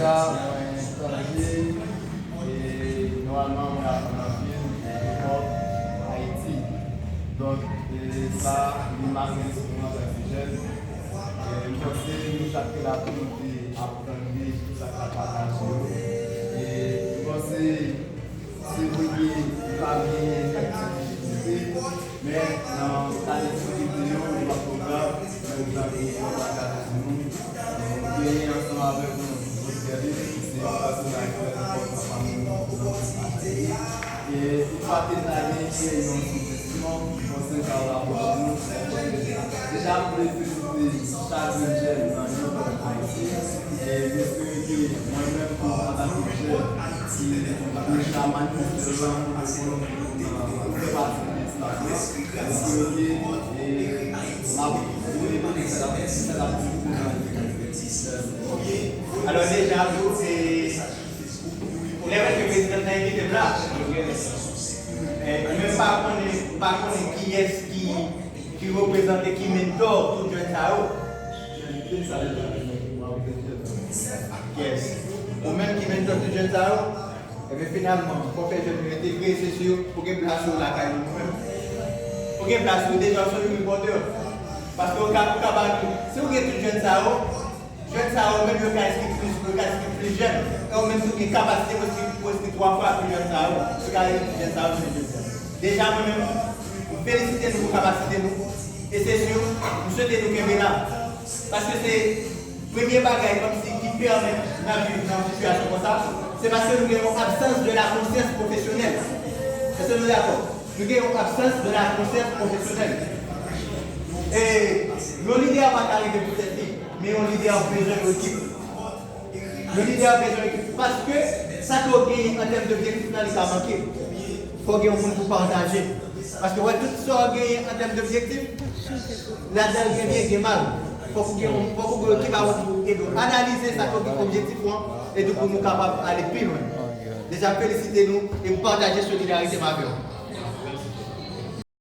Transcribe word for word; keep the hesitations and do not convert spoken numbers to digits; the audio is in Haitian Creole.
Sa, mwen etranje, e nòmalman mwen aprann anpil de epòk Ayiti. Donk, e sa, li make esperyans ak se jèn. E m panse nou chak te la pou nou te ap tande tout sa k ap pataje yo. E m panse, se vre ke li pa genyen kèk ti difikilte, men nan ta difikilte yo, li pa twò grav, men li pa genyen kòm bagay pou nou. Nou genyen ansanm avèk nou Roselin, ki se yon pèsonaj trè enpòtan pami nou nan peyi Ayiti. E li pa te ta genyen yon sijè Bon, se sa w rapwoche nou. Deja, m vle felisite chak grenn jèn nan New York, Ayiti. E m espere ke mwen menm tou, antanke jèn ki deja manifeste lanmou de Kolonbi pou nan pou fè pati de espas lan, m espere ke, e, m ap, wi, m ap fè l ap, fè l ap difisil nan Ayiti. Alò, deja, tou, e, lè mèt ke prezidan nan envite m la, e, mwen pa konnen, pa konnen kiyès ki, ki reprezante, ki mentò tout jèn sa yo. Yes. Ou menm ki mentò tout jèn sa yo, ebyen, finalman, fò fè jèn yo entegre, se si pou gen plas yo lakay nou menm. Pou gen plas yo, deja, se yon repòtè. Paske ou ka, ou ka ba nou, si ou gen tout jèn sa yo, jèn sa yo menm, yo ka eskri plis, yo ka eskri plis jèn. E ou menm tou gen kapasite pou eskri, pou eskri twa fwa plis jèn sa yo. Yo ka eskri plis jèn sa yo, jèn jèn sa yo. Deja, mwen menm, m felisite nou pou kapasite nou. E se si, m swete nou kenbe la. Paske se premye bagay kòmsi ki pèmèt n ap viv nan yon sitiyasyon konsa, se paske nou gen yon absans de la konsyans pwofesyonèl. Èske nou dakò? Nou gen yon absans de la konsyans pwofesyonèl. E yon lidè pa ka rive pou tèt li, men yon lidè bezwen yon ekip. Yon lidè bezwen yon ekip paske sa ke w genyen an tèm d'objektif la, li ka manke. Fò w gen yon moun pou pataje. Paske w wè tout sa w genyen an tèm d'objektif, ladan l gen byen, gen mal. Fòk ou gen yon, fòk ou gen yon ekip avè w pou ede w analize sa ke w gen objektif ou an, e di pou nou kapab ale pi lwen. Deja, m felisite nou e m pataje solidarite m avè w.